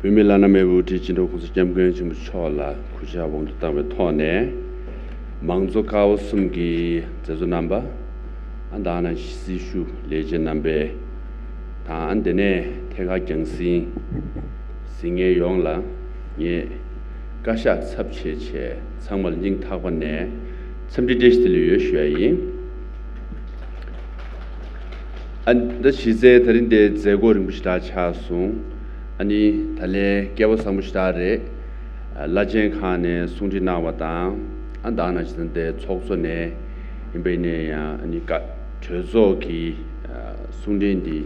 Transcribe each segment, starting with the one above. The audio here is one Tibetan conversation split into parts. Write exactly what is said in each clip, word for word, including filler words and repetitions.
བོད་མིའི་བླ་ན་མེད་པའི་དབུ་ཁྲིད་སྤྱི་ནོར་༸གོང་ས་༸སྐྱབས་མགོན་ཆེན་པོ་མཆོག་ལ་གུས་ཕྱག་དབང་དུ་བཏང་བའི་ཐོག་ནས། མང་གཙོ་ཀ་བ་གསུམ་གྱི་མཛད་གཙོ་རྣམ་པ། ཨ་ད་ནང་བཞིན་སྲི་ཞུ་ལས་བྱེད་རྣམ་པས་དང་། ཨ་དེ་ནས་ཐད་ཀར་རྒྱང་སྲིང་གཟིགས་མཁན་ཡོངས་ལ་ངས་བཀའ་ཤག་ཚབ་བྱས་བྱས་ཚང་མར་སྙིང་ཐག་པ་ནས་འཚམས་འདྲི་བཀྲ་ཤིས་བདེ་ལེགས་ཡོད་ཞུ་ཡ་ཡིན། ཨ་ད་གཞི་རྩའི་ད་རིང་འདིའི་མཛད་སྒོ་རིང་པོ་ཞེ་དྲག་ཆགས་སོང་། ཨ་ནི་ད་ལན་སྐལ་བ་བཟང་པོ་ཞེ་དྲག་རེད། ཨ་བླ་ཆེན་ཁག་ནས་གསུང་འཕྲིན་གནང་བ་དང་། ཨ་ད་ནང་བཞིན་འདིའི་ཚོགས་གཙོ་ནས་ཡིན་པ་ཡིན་ན་ཡང་། ཨ་ནི་བཀའ་གྲོས་ཚོགས་ཀྱི་ཨ་གསུང་འཕྲིན་འདི་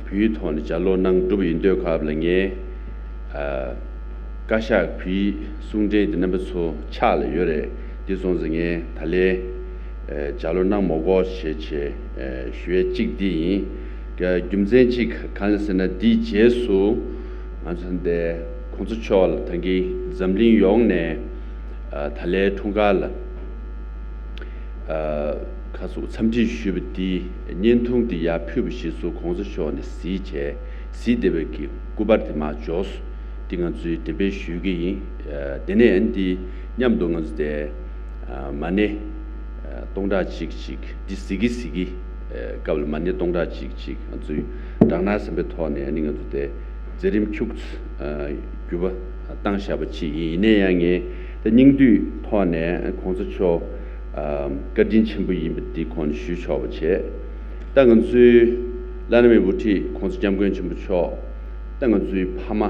བོད་ཡིག་ཐོག་ནས་ལྗགས་ཀློག་གནང་གྲུབ་པ་ཡིན་དུས་སྐབས་ལ། ངས་ཨ་བཀའ་ཤག་བོད་ཡིག་གསུང་འཕྲིན་འདི་རྣམ་པ་ཚོ་ཕྱག་ལ་ཡོད་རེད། འདི་སོང་ཙང་ངས་ད་ལན་ཨ་ལྗགས་ཀློག་གནང་མ་དགོས་ཞེས་བྱས་ཨ་ཞུ་ཡས་གཅིག་འདི་ཡིན། རྒྱུ་མཚན་གཅིག་གང་ལ་ཟེར་ན། འདིའི་རྗེས་སུ་ང་ཚོ་འདི་༸གོང་ས་མཆོག་ལ་ད་གིན་འཛམ་གླིང་ཡོངས་ནས་ཨ་ད་ལན་འཁྲུངས་སྐར་ལ་ཨ་ཁ་སོགས་འཚམས་འདྲི་ཞུས་པ་འདི་བརྙན་ཐུང་འདི་ཡར་ཕུལ་བ་གཞིར་བཟུང་༸གོང་ས་མཆོག་ནས་གཟིགས་བྱས། གཟིགས་བདེ་བའི་གི་སྐུ་པར་དེ་མར་འབྱོར་སོང་། འདི་ང་ཚོས་འགྲེམས་སྤེལ་ཞུ་གི་ཡིན། ཨ་དེ་ནས་ཨ་ནི་འདི་མཉམ་དུ་ང་ཚོ་དེ་ཨ་མ་ཎི་ཨ་སྟོང་ཕྲག་གཅིག་གཅིག་འདི་གཟིགས་ཀྱི་གཟིགས་ཀྱི་ཨ་སྐབས་ལ་མ་ཎི་སྟོང་ཕྲག་གཅིག་གཅིག་ང་ཚོས་དྲག་སྣང་ཟིན་པའི་ཐོག་ནས། ཨ་ནི་ང་ཚོ་དེ་མཛད་རིམ་ཁྱུག་ཙམ་ཨ་འགྱུར་བ་བཏང་བཞག་པ་ཅིག་ཡིན། ཡིན་ན་ཡང་ངས་དེ་སྙིང་བསྡུས་ཐོག་ནས་༸གོང་ས་མཆོག་ཨ་བཀའ་དྲིན་ཆེན་པོ་ཡིན་པ་འདི་ཁོང་ནས་ཞུ་ཆོག་པ་བྱས། ད་ང་ཚོའི་བླ་ན་མེད་པའི་དབུ་ཁྲིད་༸གོང་ས་༸སྐྱབས་མགོན་ཆེན་པོ་མཆོག་ད་ང་ཚོའི་ཕ་མ་ཨ་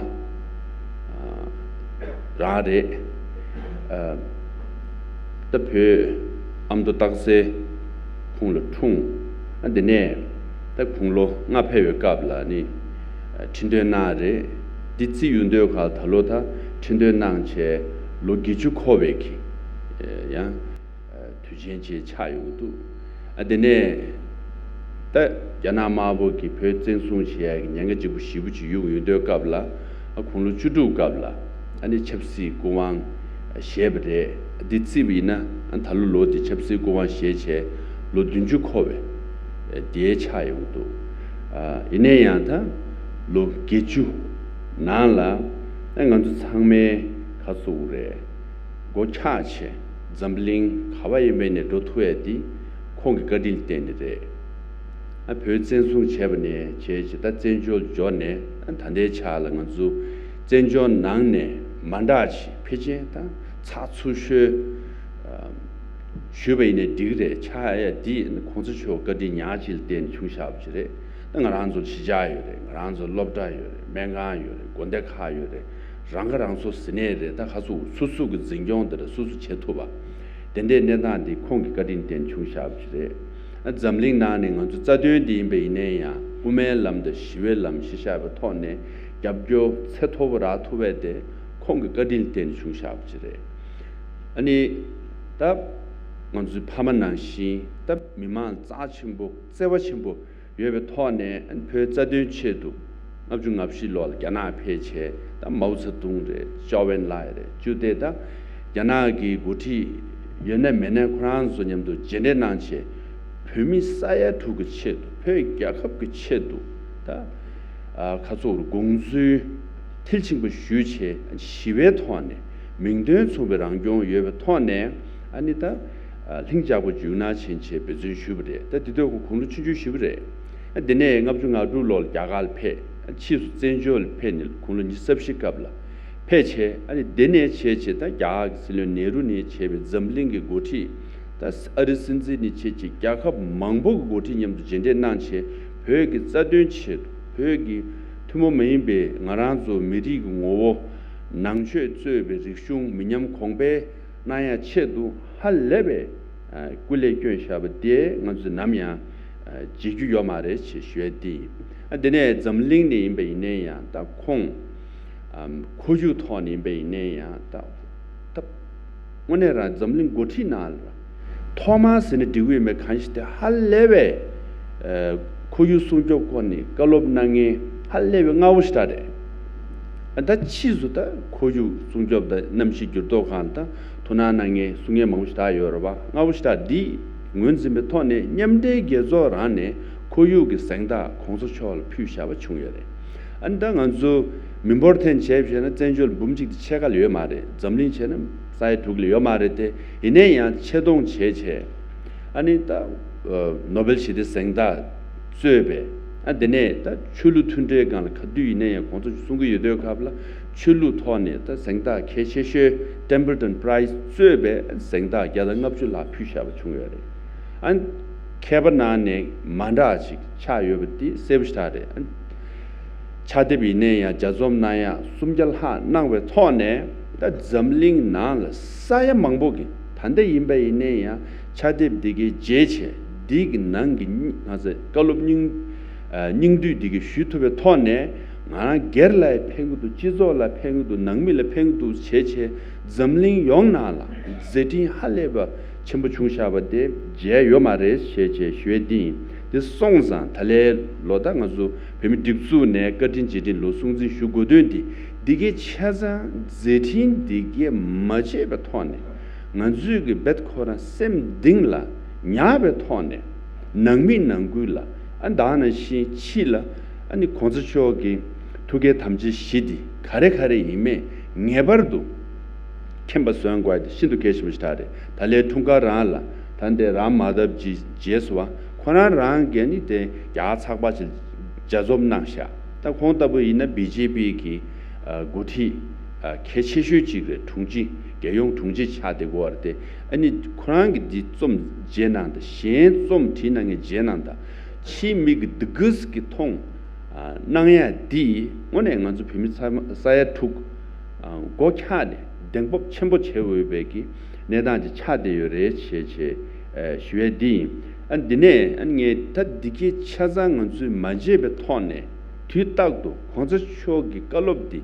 རང་རེད། ཨ་ད་བོད་ཨ་མདོ་སྟག་འཚེར་ཁོང་ལ་འཁྲུངས། ཨ་དེ་ནས་ད་དགུང་ལོ་ལྔ་ཕེབས་པའི་སྐབས་ལ་ནི་ཨ་ཁྲི་འདོན་གནང་རེད། འདི་རྩིས་ཡོང་དུས་སྐབས་ལ་ད་ལོ་ད་ཁྲི་འདོན་གནང་བྱས་ལོ་བརྒྱད་ཅུ་འཁོར་བའི་གི་ཨ་ཡང་དུས་ཆེན་ཅིག་ཆགས་ཡོང་གི་འདུག་ཨ་དེ་ནས་ད་རྒྱ་ནག་དམར་པོ་གིས་བོད་བཙན་བཟུང་བྱེད་ཡག་གི་ཉེན་ཁ་ལྗིད་པོ་ཞེ་པོ་ཅིག་ཡོང་ཡོང་དུས་སྐབས་ལ། ཨ་དགུང་ལོ་བཅུ་དྲུག་སྐབས་ལ་ཨ་ནི་ཆབ་སྲིད་སྐུ་དབང་བཞེས་པ་རེད། འདི་རྩིས་པ་ཡིན་ན། ཨ་ད་ལོ་ལོ་འདི་ཆབ་སྲིད་སྐུ་དབང་བཞེས་བྱས་ལོ་བདུན་ཅུ་འཁོར་བའི་ཨ་དེ་ཆགས་ཡོང་གི་འདུག་ཨ་ཡིན་ན་ཡང་ད་ལོ་བརྒྱད་ཅུ་ནང་ལ་ཨ་ང་ཚོ་ཚང་མས་ག་ཚོད་རེད། མགོ་འཁྱག་བྱས་འཛམ་གླིང་ག་བ་ཡིན་པ་ནས་འགྲོ་ཐུབ་ཡས་འདི་ཁོང་གི་བཀའ་དྲིན་བརྟེན་ནས་རེད། ཨ་བོད་བཙན་བཟུང་བྱས་པ་ནས་བྱས་བྱས་ད་བཙན་བྱོལ་འབྱོར་ནས། ཨ་ད་ལྟའི་ཆ་ལ་ང་ཚོ་བཙན་བྱོལ་ནང་ནས་མ་འདྲ་ཅིག་ཕལ་ཆེར་ད་ཚགས་ཚུད་ཤོས་ཨ་ཞུས་པ་ཡིན་ནའི་འགྲིག་གི་རེད། ཆགས་ཡ་འདི་༸གོང་ས་མཆོག་བཀའ་དྲིན་ཉག་གཅིག་ལ་བརྟེན་ནས་བྱུང་བཞག་པ་ཅིག་རེད། ད་ང་རང་ཚོ་གཞིས་ཆགས་ཡོད་རེད། ང་རང་ཚོ་སློབ་གྲྭ་ཡོད་རེད། སྨན་ཁང་ཡོད་རེད། དགོན་སྡེ་ཁག་ཡོད་རེད། རང་ཁ་རང་གསོ་ཟེར་ནའི་རེད། ད་ག་ཚོད་སོ་སོ་གི་འཛིན་སྐྱོང་དེ་ར་སོ་སོ་བྱེད་ཐུབ་པ། དེ་འདྲའི་གནས་སྟངས་འདི་ཁོང་གི་བཀའ་དྲིན་བརྟེན་བྱུང་བཞག་པ་ཅིག་རེད། ཨ་འཛམ་གླིང་ནང་ནས་ང་ཚོ་རྩ་དོན་འདི་ཡིན་པ་ཡིན་ནའི་ཡང་། དབུ་མའི་ལམ་དང་ཞི་བའི་ལམ་ཞེས་བྱ་བའི་ཐོག་ནས་རྒྱབ་སྐྱོར་ཚད་མཐོ་པོ་རག་ཐུབ་པ་དེ་ཁོང་གི་བཀའ་དྲིན་བརྟེན་བྱུང་བཞག་པ་ཅིག་རེད། ཨ་ནི་ད་ང་ཚོའི་ཕ་མ་ནང་བཞིན་ད་མི་མང་རྩ་ཆེན་པོ་བརྩེ་བ་ཆེན་པོ་ཡོད་པའི་ཐོག་ནས། བོད་རྩ་དོན་ཆེད་དུ་ལྔ་བཅུ་ང་བཞི་ལོ་ལ་རྒྱ་ནག་ཕེབས་བྱས། ད་མའོ་ཙེ་ཏུང་རེད། ཅོ་ཨུ་ཨེན་ལའེ་རེད། བཅུ་དེ་ད་རྒྱ་ནག་གི་འགོ་ཁྲིད་ཡོད་ན་མེད་ན་ཁོ་རང་ཚོ་མཉམ་དུ་མཇལ་འཕྲད་གནང་བྱས། བོད་མི་ས་ཡ་དྲུག་གི་ཆེད་དུ། བོད་རྒྱལ་ཁབ་ཀྱི་ཆེད་དུ་ད་ཨ་ཁ་ཚོགས་དགོངས་ཚུལ་མཐིལ་ཕྱིན་པ་ཞུས་བྱས། ཞི་བའི་ཐོག་ནས་མིང་དོན་མཚུངས་པའི་རང་སྐྱོང་ཡོད་པའི་ཐོག་ནས། ཨ་ནི་ད་ཨ་ལྷིང་འཇགས་པོ་འཇུག་གནང་བྱེད་ཆེད་འབད་བརྩོན་ཞུས་པ་རེད། ད་དེ་དུས་ཁོ་དགུང་ལོ་ཆུང་ཆུང་ཞེ་པོ་རེད། ཨ་དེ་ནས་ལྔ་བཅུ་ང་དྲུག་ལོར་རྒྱ་གར་ལ་ཕེབས། ཨ་ཕྱིས་སུ་བཙན་བྱོལ་ལ་ཕེབས་ནས་དགུང་ལོ་ཉི་ཤུ་རྩ་བཞི་སྐབས་ལ་ཕེབས་བྱས། ཨ་ནི་དེ་ནས་བྱས་བྱས་ད་རྒྱ་གར་གྱི་སྲིད་བློན་ནེ་རུ་ནས་བྱས་པའི་འཛམ་གླིང་གི་འགོ་ཁྲིད། ད་ཨ་རི་སྲིད་འཛིན་ནས་བྱས་བྱས་རྒྱལ་ཁབ་མང་པོ་གི་འགོ་ཁྲིད་མཉམ་དུ་མཇལ་འཕྲད་གནང་བྱས། བོད་ཀྱི་རྩ་དོན་ཆེད་དུ། བོད་ཀྱི་ཐུན་མོང་མ་ཡིན་པའི་ང་རང་ཚོ་མི་རིགས་ཀྱི་ངོ་བོ། ནང་ཆོས་གཙོས་པའི་རིག་གཞུང་མི་ཉམས་གོང་འཕེལ་གནང་ཡ་ཆེད་དུ་ཧ་ལས་པའི་ཨ་སྐུ་ལས་བསྐྱོན་བཞག་པ་དེ་ང་ཚོས་ནམ་ཡང་ཨ་བརྗེད་རྒྱུ་ཡོད་མ་རེད་ཅེས་ཞུ་ཡ་དེ་ཡིན། ཨ་དེ་ནས་འཛམ་གླིང་ནས་ཡིན་པ་ཡིན་ནའི་ཡང་ད་ཁོང་ཨམ་ཁོར་ཡུག་ཐོག་ནས་ཡིན་པ་ཡིན་ནའི་ཡང་ད་ད་དངོས་གནས་རང་འཛམ་གླིང་འགོ་ཁྲིད་ནང་ལ་ཐོག་མར་ཟེར་ན་འགྲིག་གི་ཡོད་མེད་གང་ཞིག་དེ་ཧ་ལས་པའི་ཨ་ཁོར་ཡུག་སྲུང་སྐྱོབ་སྐོར་ནས་བཀའ་སློབ་གནང་མཁན་ཧ་ལས་པའི་སྔ་བོ་ཞིག་ད་རེད། ཨ་ད་ཕྱིས་སུ་ད་ཁོར་ཡུག་སྲུང་སྐྱོབ་དང་གནམ་གཤིས་འགྱུར་ལྡོག་སྒང་ད་ཐུགས་སྣང་གནང་མཁན་གསུང་མཁན་མང་པོ་ཞིག་ད་ཡོད་རེད་པ། སྔ་བོ་ཞིག་ད་འདི་ངོས་འཛིན་པའི་ཐོག་ནས་མཉམ་འབྲེལ་རྒྱལ་ཚོགས་རང་ནས་ཁོར་ཡུག་གི་གཟེངས་རྟགས་གོང་ས་མཆོག་ལ་ཕུལ་བཞག་པ་བྱུང་ཡོད་རེད། ཨ་ནི་ད་ང་ཚོ་མི་འབོར་ཐོན་བྱས་བྱས་ན་བཙན་བྱོལ་འབུམ་གཅིག་དེ་ཕྱེད་ཀ་ལ་ཡོད་མ་རེད། འཛམ་གླིང་བྱས་ན་ས་ཡ་དྲུག་ལ་ཡོད་མ་རེད་དེ། ཡིན་ནའི་ཡང་ཆེ་མཐོང་བྱས་བྱས་ཨ་ནི་ད་ནོ་བེལ་ཞི་བདེ་གཟེངས་རྟགས་གཙོས་པའི། ཨ་དེ་ནས་ད་ཆོས་ལུགས་མཐུན་འབྲེལ་སྒང་ལ་ག་དུས་ཡིན་ནའི་ཡང་གོང་ས་མཆོག་གསུང་གི་ཡོད་དུས་སྐབས་ལ་ཆོས་ལུགས་ཐོག་ནས་ད་གཟེངས་རྟགས་གལ་ཆེ་ཤོས་Templeton Prize གཙོས་པའི་གཟེངས་རྟགས་བརྒྱ་དང་ལྔ་བཅུ་ལྷག་ཕུལ་བཞག་པ་བྱུང་ཡོད་རེད། ཨ་མཁས་པ་ནང་ནས་མ་འདྲ་ཞིག་ཆགས་ཡོད་པ་འདི་གསལ་པོ་ཞེ་དྲག་རེད། ཨ་ཕྱག་དེབ་ཡིན་ནའི་ཡང་ལྗགས་རྩོམ་གནང་ཡག་སུམ་བརྒྱ་ལྷག་གནང་བའི་ཐོག་ནས་ད་འཛམ་གླིང་ནང་ལ་ས་ཡ་མང་པོ་གི་ད་ལྟ་ཡིན་པ་ཡིན་ནའི་ཡང་ཕྱག་དེབ་འདི་གའི་རྗེས་བྱས་འདི་གི་ནང་གི་སྙིང་ང་ཚོ་བཀའ་སློབ་སྙིང་ཨ་སྙིང་བསྡུས་འདི་གའི་ཞུ་ཐུབ་པའི་ཐོག་ནས་ང་རང་སྒེར་ལ་ཡང་ཕན་གི་འདུག་སྤྱི་ཚོགས་ལ་ཕན་གི་འདུག་ནང་མི་ལ་ཕན་གི་འདུག་བྱས་བྱས་འཛམ་གླིང་ཡོངས་ནང་ལ་མཛད་འཕྲིན་ཧ་ལས་པ་ཆེན་པོ་བྱུང་བཞག་པ་དེ་མཇལ་ཡོད་མ་རེད་ཞེས་བྱས་ཞུ་ཡས་འདི་ཡིན། དེ་སོང་ཙང་ད་ལའི་ལོ་ད་ང་ཚོ་བོད་མི་སྒྲིག་འཛུགས་ནས་བཀའ་དྲིན་རྗེས་དྲན་ལོ་སྲུང་བརྩི་ཞུ་དགོས་དོན་འདི་འདི་གའི་ཆ་ཚང་མཛད་འཕྲིན་འདི་གའི་མ་བརྗེད་པའི་ཐོག་ནས་ང་ཚོས་ཀྱི་རྦད་ཁོ་རང་སེམས་གཏིང་ལ་ཉར་བའི་ཐོག་ནས་ནང་མི་ནང་ཁུལ་ལ་ཨ་ད་ནང་བཞིན་ཕྱི་ལ་ཨ་ནི་གོང་ས་མཆོག་གི་ཐུགས་བསྐྱེད་དམ་བཅའ་བཞི་འདི་ག་རེ་ག་རེ་ཡིན་མེད་ངེས་པར་དུ་མཁྱེན་པ་བཟོ་དགོས་དེ་ཤིན་ཏུ་གལ་ཆེན་པོ་ཞིག་རེད། ད་ལའི་འཁྲུངས་སྐར་རང་ལ་ད་འདི་རང་མ་དབ་ཀྱི་རྗེས་སུ་བ་ཁོ་རང་རང་གིས་ནི་དེ་རྒྱ་ཚགས་པ་ཞིག་ལྗགས་རྩོམ་གནང་ཤག་ད་ཁོང་ལྟ་བུ་ཡིན་ན་བི་ཇེ་པི་གི་འགོ་ཁྲིད་གལ་ཆེ་ཤོས་གཅིག་རེད། དྲུང་ཆེ་རྒྱལ་ཡོངས་དྲུང་ཆེ་ཆགས་བསྡད་ཀྱི་ཡོད་རེད་དེ། ཨ་ནི་ཁོ་རང་གིས་འདི་རྩོམ་རྗེས་གནང་དང་གཞན་རྩོམ་བྲིས་གནང་མཁན་རྗེས་གནང་དང་ཕྱིའི་མི་གི་འདི་གུས་ཀྱི་མཐོང་གནང་ཡ་འདི་དངོས་གནས་ང་ཚོ་བོད་མི་ཚང་མ་ས་ཡ་དྲུག་མགོ་འཁྱག་ནས་གདེང་སྤོབས་ཆེན་པོ་བྱེད་འོས་པའི་གི་གནས་སྟངས་ཅིག་ཆགས་བསྡད་ཡོད་རེད་ཞེས་བྱས་ཞུ་ཡས་འདི་ཡིན། ཨ་འདི་ནས་ཨ་ངས་ད་འདི་གའི་ཆ་ཚང་ང་ཚོས་མ་བརྗེད་པའི་ཐོག་ནས་དུས་རྟག་ཏུ་གོང་ས་མཆོག་གི་བཀའ་སློབ་འདི་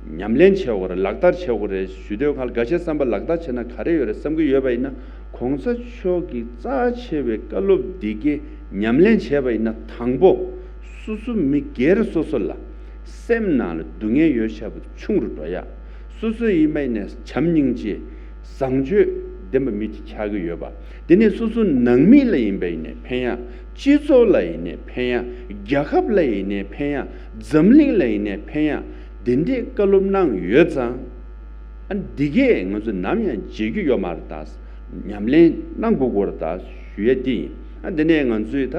ཉམས་ལེན་བྱེད་དགོས་རེད། ལག་བསྟར་བྱེད་དགོས་རེད་ཞུ་དུས་གང་ལ་འགའ་ཤས་བསམ་པ་ལག་བསྟར་བྱས་ན་ག་རེ་ཡོད་རེད་བསམ་གྱི་ཡོད་པ་ཡིན་ན། གོང་ས་མཆོག་གི་རྩ་ཆེ་བའི་བཀའ་སློབ་འདི་གའི་ཉམས་ལེན་བྱས་པ་ཡིན་ན་དང་པོ་སོ་སོ་མི་སྒེར་སོ་སོ་ལ་སེམས་ནང་ལ་སྡུག་བསྔལ་ཡོད་བྱ་བ་ཆུང་རུ་འགྲོ་ཡ། སོ་སོ་ཡིན་པ་ཡིན་ན་བྱམས་སྙིང་རྗེ་བཟང་སྤྱོད་ལྡན་པ་མི་ཅིག་ཆགས་ཀྱི་ཡོད་པ། དེ་ནས་སོ་སོ་ནང་མི་ལ་ཡིན་པ་ཡིན་ནའི་ཕན་ཡ། སྤྱི་ཚོགས་ལ་ཡིན་ནའི་ཕན་ཡ། རྒྱལ་ཁབ་ལ་ཡིན་ནའི་ཕན་ཡ། འཛམ་གླིང་ལ་ཡིན་ནའི་ཕན་ཡ། དེ་འདྲའི་བཀའ་སློབ་གནང་ཡོད་ཙང་། ཨ་འདི་གས་ང་ཚོས་ནམ་ཡང་བརྗེད་རྒྱུ་ཡོད་མ་རེད་ད། ཉམས་ལེན་གནང་དགོས་ཀྱི་རེད་ད་ཞུ་ཡས་འདི་ཡིན། ཨ་འདི་ནས་ང་ཚོས་ད་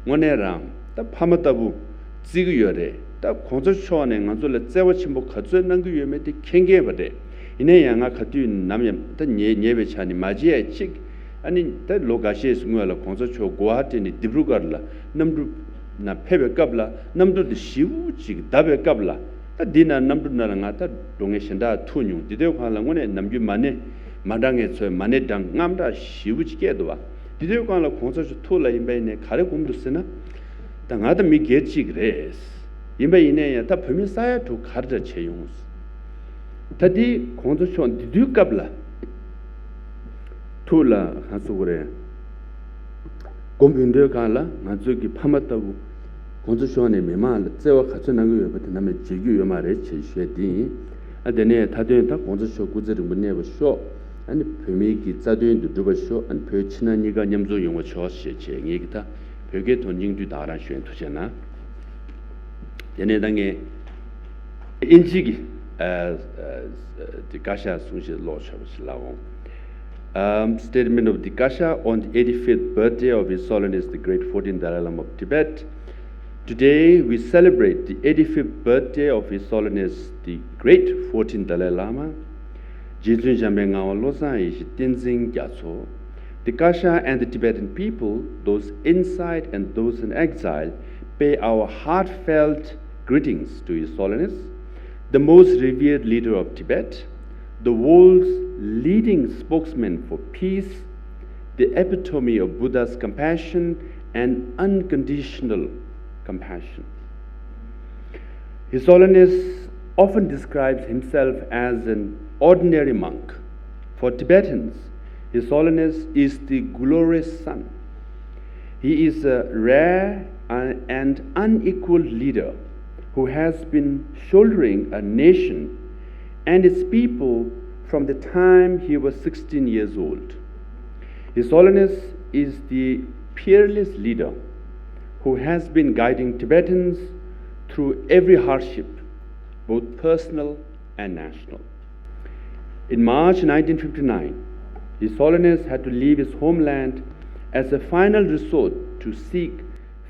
དངོས་གནས་རང་ད་ཕ་མ་ལྟ་བུ་བརྩི་གི་ཡོད་རེད། ད་གོང་ས་མཆོག་ནས་ང་ཚོ་ལ་བརྩེ་བ་ཆེན་པོ་ག་ཚོད་གནང་གི་ཡོད་མེད་དེ་མཁྱེན་མཁྱེན་པ་རེད། ཡིན་ན་ཡང་ང་ག་དུས་ནམ་ཡང་ད་ཉེ་ཉེ་བའི་ཆ་ནས་མ་བརྗེད་ཡ་གཅིག་ཨ་ནི་ད་ལོ་འགའ་ཤས་སྔོན་ལ་གོང་ས་མཆོག་གོ་ཧ་ཊི་ནས་ལྡིབ་རུ་སྒར་ལ་གནམ་གྲུ་ནང་ཕེབས་པའི་སྐབས་ལ་གནམ་གྲུ་དེ་ཞེ་པོ་ཅིག་བརྡབས་པའི་སྐབས་ལ། ད་འདི་ན་གནམ་གྲུ་ནང་ལ་ང་ད་འགྲོ་མཁན་གཞན་དག་ཐུག་མྱོང་། འདི་དུས་སྒང་ལ་དངོས་གནས་ནམ་རྒྱུན་མ་ཎི་མ་འདྲ་མཁན་ཚོས་མ་ཎི་བགྲང་དངངས་སྐྲག་ཞེ་པོ་ཅིག་སྐྱེས་འདུག་བ། འདི་དུས་སྒང་ལ་གོང་ས་མཆོག་ཐུགས་ལ་ཡིན་པ་ཡིན་ནའི་ག་རེ་སྒོམ་འདུག་ཟེར་ན། ད་ང་ད་མི་སྒེར་གཅིག་རེད། ཡིན་པ་ཡིན་ནའི་ཡང་ད་བོད་མི་ས་ཡ་དྲུག་ག་རེ་འདྲ་བྱས་ཡོང་། ད་འདི་གོང་ས་མཆོག་འདི་དུས་སྐབས་ལ་ཐུགས་ལ་གང་ཟེར་དགོས་རེད། སྒོམ་ཡོང་དུས་སྒང་ལ་ང་ཚོའི་གི་ཕ་མ་ལྟ་བུ་གོང་ས་མཆོག་ནས་མི་མང་ལ་བརྩེ་བ་ག་ཚོད་གནང་གི་ཡོད་པ་དེ་ནམ་ཡང་བརྗེད་རྒྱུ་ཡོད་མ་རེད་ཅེས་ཞུ་ཡས་འདི་ཡིན། ཨ་དེ་ནས་མཐའ་དོན་ད་གོང་ས་མཆོག་སྐུ་ཚེ་རིང་པོ་གནས་པར་ཤོག་ཨ་ནི་བོད་མིའི་གི་རྩ་དོན་དུ་འགྲུབ་པར་ཤོག་ཨ་ནི་བོད་ཕྱི་ནང་གཉིས་ཀ་མཉམ་འཛོམས་ཡོང་བར་ཤོག་ཞེས་བྱས་ངེད་ཀྱི་ད་བོད་སྐད་ཐོག་སྙིང་བསྡུས་ད་ག་རང་ཞུ་ཡས། ཐུགས་རྗེ་གནང་། དེ་ནས་ད་ངས་ཨིན་ཇི་གི་ཨ་ཨ་དེ་བཀའ་ཤག་གསུང་བཤད་ཀློག་ཆོག་པ་ཞིག་ལབ་འོང་། Um, statement of the Kasha on the eighty-fifth birthday of His Holiness the Great Fourteenth Dalai Lama of Tibet. Today we celebrate the eighty-fifth birthday of His Holiness the Great Fourteenth Dalai Lama. རྗེ་བཙུན་འཇམ་དཔལ་ངག་དབང་བློ་བཟང་ཡེ་ཤེས་བསྟན་འཛིན་རྒྱ་མཚོ། The Kasha and the Tibetan people, those inside and those in exile, pay our heartfelt greetings to His Holiness, the most revered leader of Tibet, the world's leading spokesman for peace, the epitome of Buddha's compassion and unconditional compassion. His Holiness often describes himself as an ordinary monk. For Tibetans, His Holiness is the glorious sun. He is a rare and unequaled leader who has been shouldering a nation and its people from the time he was sixteen years old. His Holiness is the peerless leader who has been guiding Tibetans through every hardship, both personal and national. In March nineteen fifty-nine, His Holiness had to leave his homeland as a final resort to seek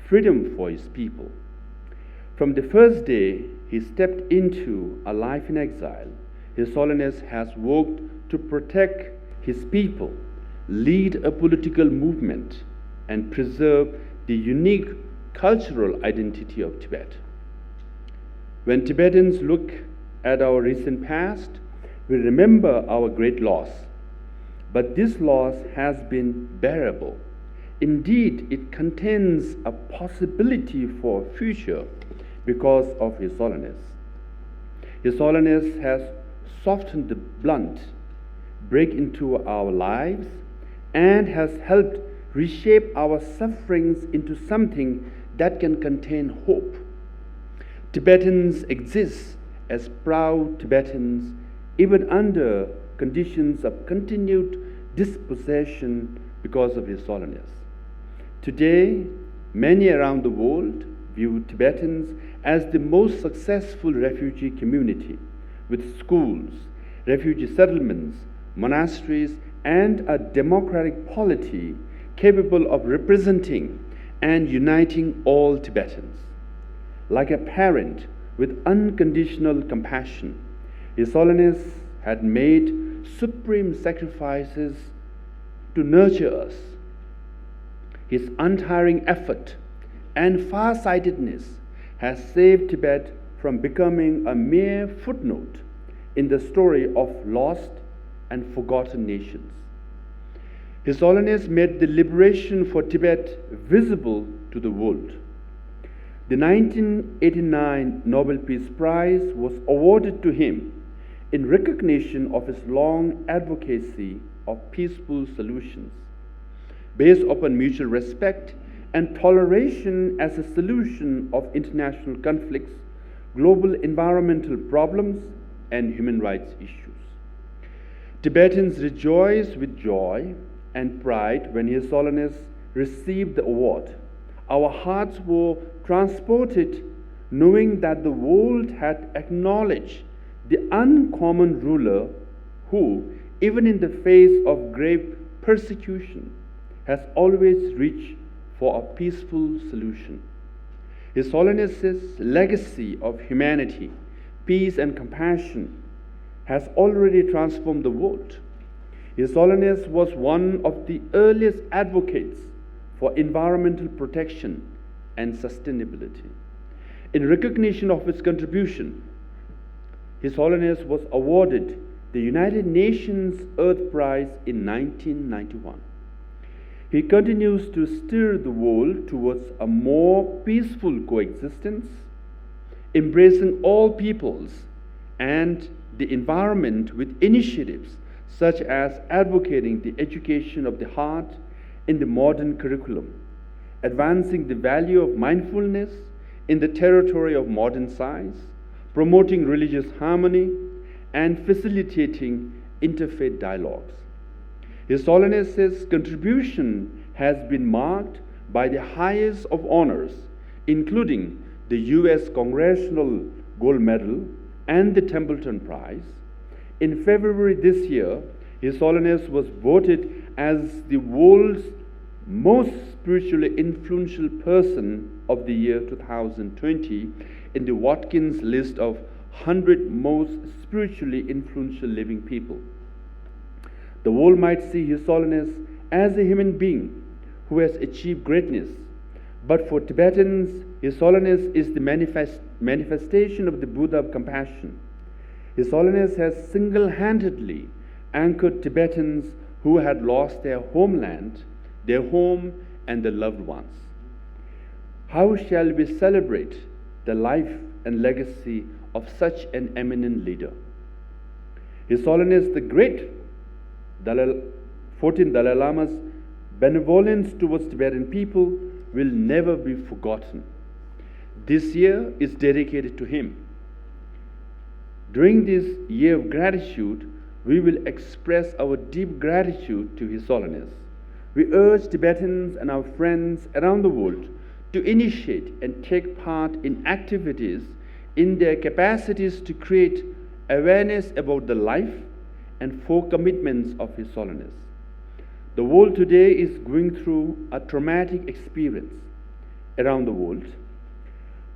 freedom for his people. From the first day he stepped into a life in exile, His Holiness has worked to protect his people, lead a political movement, and preserve the unique cultural identity of Tibet. When Tibetans look at our recent past, we remember our great loss. But this loss has been bearable. Indeed, it contains a possibility for a future because of His Holiness. His Holiness has softened the blunt break into our lives and has helped reshape our sufferings into something that can contain hope. Tibetans exist as proud Tibetans even under conditions of continued dispossession because of His Holiness. Today, many around the world view Tibetans as the most successful refugee community, with schools, refugee settlements, monasteries, and a democratic polity capable of representing and uniting all Tibetans. Like a parent with unconditional compassion, His Holiness had made supreme sacrifices to nurture us. His untiring effort and farsightedness has saved Tibet from becoming a mere footnote in the story of lost and forgotten nations. His Holiness made the liberation for Tibet visible to the world. The nineteen eighty-nine Nobel Peace Prize was awarded to him in recognition of his long advocacy of peaceful solutions based upon mutual respect and toleration as a solution of international conflicts, global environmental problems, and human rights issues. Tibetans rejoiced with joy and pride when His Holiness received the award. Our hearts were transported knowing that the world had acknowledged the uncommon ruler who, even in the face of grave persecution, has always reached for a peaceful solution. His Holiness's legacy of humanity, peace, and compassion has already transformed the world. His Holiness was one of the earliest advocates for environmental protection and sustainability. In recognition of his contribution, His Holiness was awarded the United Nations Earth Prize in nineteen ninety-one. He continues to steer the world towards a more peaceful coexistence, embracing all peoples and the environment with initiatives such as advocating the education of the heart in the modern curriculum, advancing the value of mindfulness in the territory of modern science, promoting religious harmony, and facilitating interfaith dialogues. His Holiness's contribution has been marked by the highest of honors, including the U S Congressional Gold Medal and the Templeton Prize. In February this year, His Holiness was voted as the world's most spiritually influential person of the year two thousand twenty in the Watkins list of one hundred most spiritually influential living people. The world might see His Holiness as a human being who has achieved greatness, but for Tibetans, His Holiness is the manifest- manifestation of the Buddha of compassion. His Holiness has single handedly anchored Tibetans who had lost their homeland, their home, and their loved ones. How shall we celebrate the life and legacy of such an eminent leader? His Holiness the Great Dalai, fourteenth Dalai Lama's benevolence towards Tibetan people will never be forgotten. This year is dedicated to him. During this year of gratitude, we will express our deep gratitude to His Holiness. We urge Tibetans and our friends around the world to initiate and take part in activities in their capacities to create awareness about the life and four commitments of His Holiness. The world today is going through a traumatic experience. Around the world,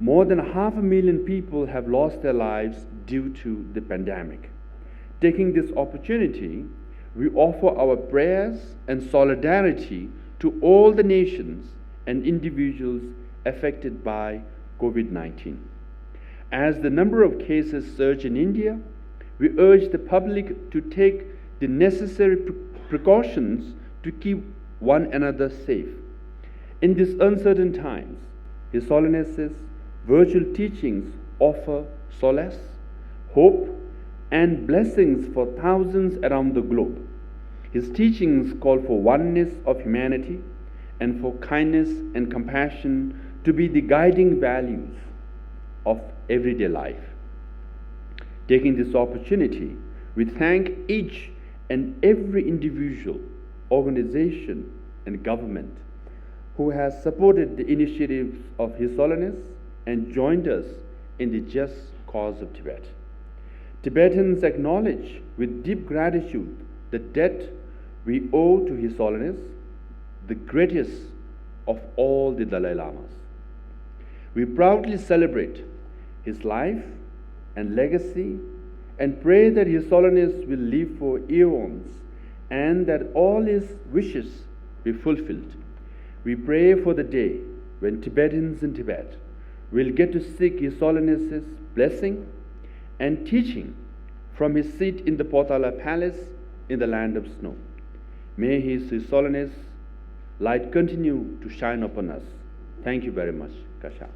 more than half a million people have lost their lives due to the pandemic. Taking this opportunity, we offer our prayers and solidarity to all the nations and individuals affected by COVID nineteen. As the number of cases surge in India, we urge the public to take the necessary pre- precautions to keep one another safe. In these uncertain times, His Holiness's virtual teachings offer solace, hope, and blessings for thousands around the globe. His teachings call for oneness of humanity and for kindness and compassion to be the guiding values of everyday life. Taking this opportunity, we thank each and every individual, organization, and government who has supported the initiatives of His Holiness and joined us in the just cause of Tibet. Tibetans acknowledge with deep gratitude the debt we owe to His Holiness, the greatest of all the Dalai Lamas. We proudly celebrate his life and legacy and pray that His Holiness will live for eons and that all his wishes be fulfilled. We pray for the day when Tibetans in Tibet will get to seek His Holiness's blessing and teaching from his seat in the Potala Palace in the land of snow. May His, His Holiness light continue to shine upon us. Thank you very much. Kasha.